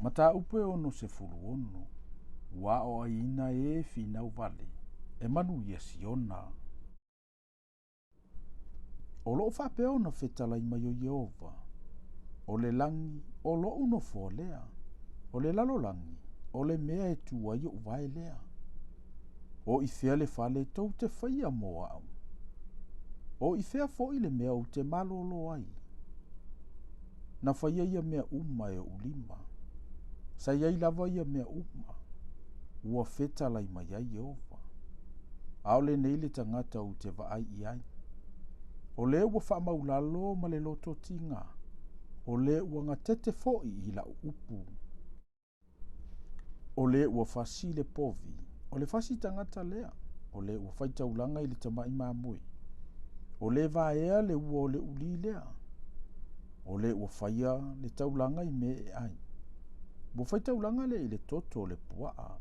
Mataupu e 66, ua aoaiina e finau vale, e manuia Siona. O loo faapea ona fetalai mai o Ieova, o le lagi o lo'u nofoa lea, o le lalolagi o le mea e tu ai o'u vae lea. O i fea le fale tou te faia mo a'u? O i fea fo'i le mea ou te malōlō ai? Na faia ia mea uma e o'u lima. Sa iai lava ia mea uma, ua fetalai mai ai Ieova. Aole nei le tagata ou te vaai i ai. O le ua faamaulalo ma le loto tiga, o le ua gatete fo'i i la'u upu. O le ua fasi le povi, o le fasi tagata lea, o le ua faitaulaga i le tama'i mamoe. O le vaea le ua o le ulī lea. O le ua faia le taulaga i mea e ai. Ua faitaulaga lea i le toto o le puaa.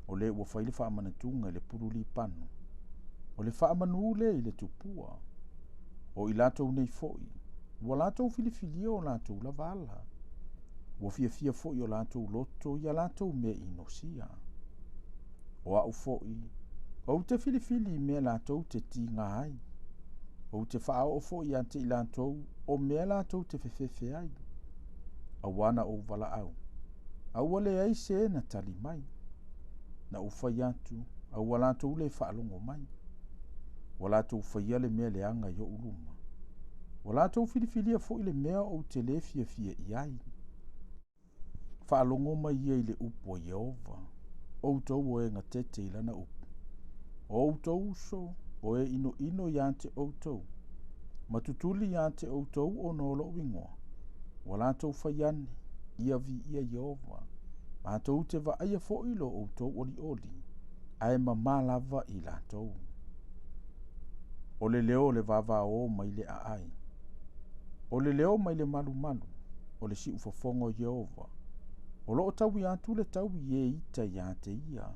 O le ua fai le faamanatuga i le pulu lipano. O le faamanū lea i le tupua. O i latou nei fo'i, ua latou filifilia o latou lava ala. Ua fiafia fo'i o latou loto ia latou mea inosia. O a'u fo'i, ou te filifili i mea latou te tigā ai. Ou te faaoo fo'i ia te i latou o mea latou te fefefe ai. Auā na ou valaau, a ua leai se na tali mai. Na ou fai atu, a ua latou le faalogo mai. Ua latou faia le mea leaga i o'u luma. Ua latou filifilia fo'i le mea ou te lē fiafia i ai. Faalogo mai ia i le upu a Ieova, outou o e gatete i lana upu. O outou uso, o e inoino iā te outou, ma tutuli iā te outou ona o lo'u igoa, ua latou fai ane, Ia viia Ieova, matou te vaaia fo'i lo outou olioli, ae mamā lava i latou. O le leo o le vavaō mai le aai, o le leo mai le malumalu, o le siufofoga o Ieova, o loo taui atu le taui i e ita iā te ia.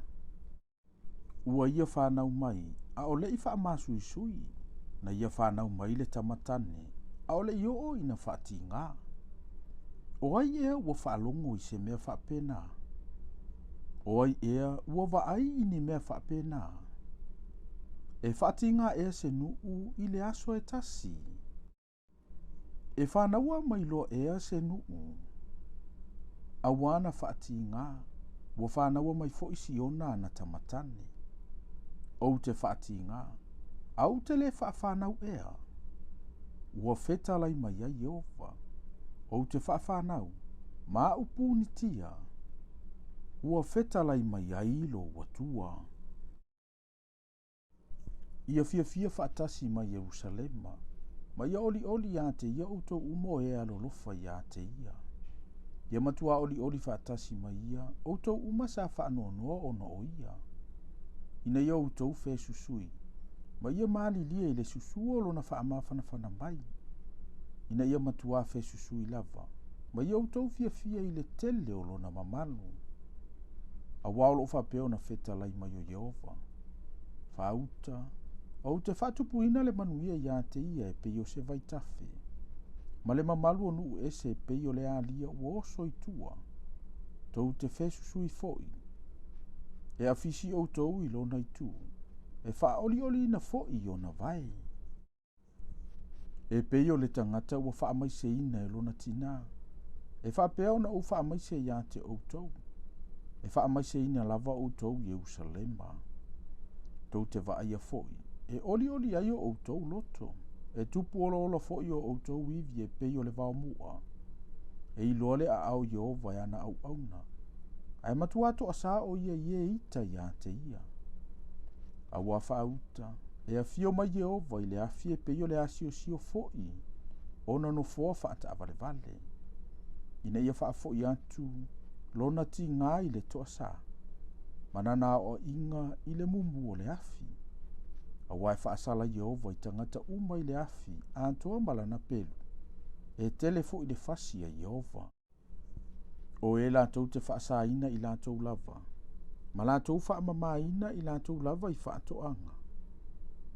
Ua ia fanau mai, a o le'i faamasuisui, na ia fanau mai le tama tane, a o le'i oo ina faatigā. O ai ea ua faalogo i se mea faapena? O ai ea ua vaai i ni mea faapena? E faatigā ea se nuu i le aso e tasi? E fanaua mai loa ea se nuu? Auā na faatigā, ua fanaua mai fo'i Siona ana tama tane. Ou te faatigā, a ou te lē faafanau ea? Ua fetalai mai ai Ieova, ou te faafanau, ma a'u punitia. Ua fetalai mai ai lou Atua. Ia fiafia faatasi mai Ierusalema, ma ia olioli iā te ia outou uma o e alolofa iā te ia. Ia matuā olioli faatasi mai ia, outou uma sa faanoanoa ona o ia. Ina ia outou fesusui, ma ia malilie i le susua o lona faamafanafana mai. Ina ia matuā fesusui lava, ma ia outou fiafia i le tele o lona mamalu. Auā o loo faapea ona fetalai mai o Ieova. Faauta, ou te faatupuina le manuia iā te ia e pei o se vaitafe, ma le mamalu o nuu ese e pei o le alia ua oso i tua. Tou te fesusui fo'i. E afisi outou i lona itu, e faaolioliina fo'i i ona vae. E pei o le tagata ua faamaiseina e lona tinā, e faapea ona ou faamaise iā te outou. E faamaiseina lava outou Ierusalema. Tou te vaaia fo'i, e olioli ai o outou loto, e tupu olaola fo'i o outou ivi e pei o le vaomu'a. E iloa le aao o Ieova e ana auauna, ae matuā toasā o ia i e ita iā te ia. Auā faauta, e afio mai Ieova i le afi e pei o le asiosio fo'i ona nofoa faataavalevale, ina ia faafo'i atu lona tigā i le toasā, ma lana aoaiga i le mumu o le afi. Auā e faasala Ieova i tagata uma i le afi atoa ma lana pelu, e tele fo'i le fasi a Ieova. O e latou te faasāina i latou lava, ma latou faamamāina i latou lava i faatoaga.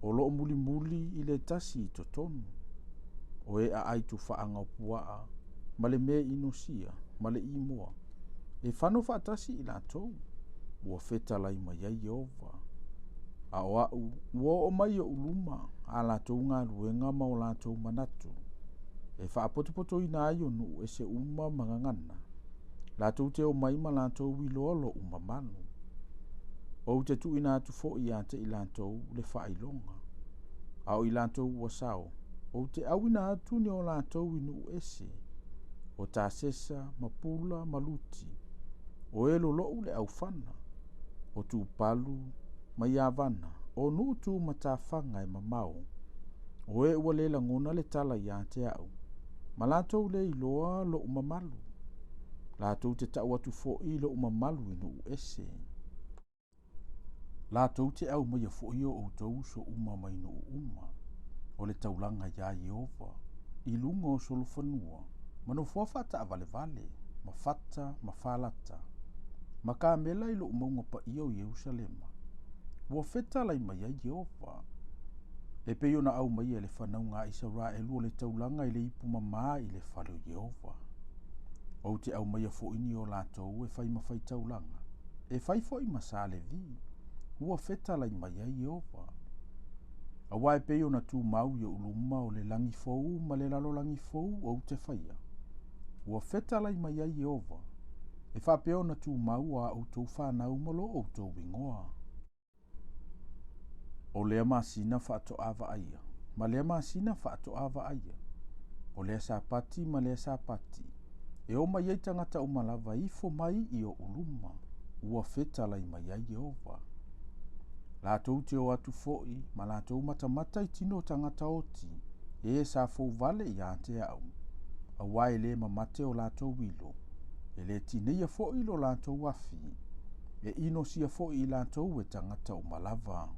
O loo mulimuli i le tasi i totonu. O e aai tufaaga o puaa, ma le mea inosia, ma le imoa. E fano faatasi i latou, ua fetalai mai ai Ieova. A o a'u, ua oo mai i oʻu luma a latou galuega ma o latou manatu, e faapotopotoina ai o nuu ese uma ma gagana, latou te omai ma latou iloa loʻu mamalu. Ou te tuuina atu foi ia te i latou le faailoga. A o i latou ua sao, ou te auina atu ni o latou i nuu ese, o Tasesa ma Pula ma Luti, o e loloʻu le aufana, o Tupalu ma Iavana, o nuu tu matafaga e mamao, o e ua le lagona le tala ia te a'u, ma latou le iloa loʻu mamalu. Latou te tau atu foi loʻu mamalu i nuu ese. Latou te aumaia foi o outou uso uma mai nuu uma, o le taulaga iā Ieova, i luga o solofanua, ma nofoa faataavalevale, ma fata ma falata, ma kamela i loʻu mauga paia o Ierusalema, ua fetalai mai ai Ieova. E pei ona aumaia e le fanauga a Isaraelu o le taulaga i le ipu mamā i le fale o Ieova. Ou te aumaia foi ni o latou e fai ma faitaulaga, e fai foi ma sa Levi, ua fetalai mai ai Ieova. Auā e pei ona tumau i oʻu luma o le lagi fou ma le lalolagi fou ou te faia, ua fetalai mai ai Ieova, e faapea ona tumau a outou fanau ma lo outou igoa. O lea masina faatoa vaaia, ma lea masina faatoa vaaia, o lea Sapati ma lea Sapati, e o mai ai tagata uma lava e ifo mai i oʻu luma, ua fetalai mai ai Ieova. Latou te o atu foi ma latou matamata i tino o tagata oti, e sa fouvale ia te a'u, auā e le mamate o latou ilo, e le tineia foi lo latou afi, e inosia foi i latou e tagata uma lava.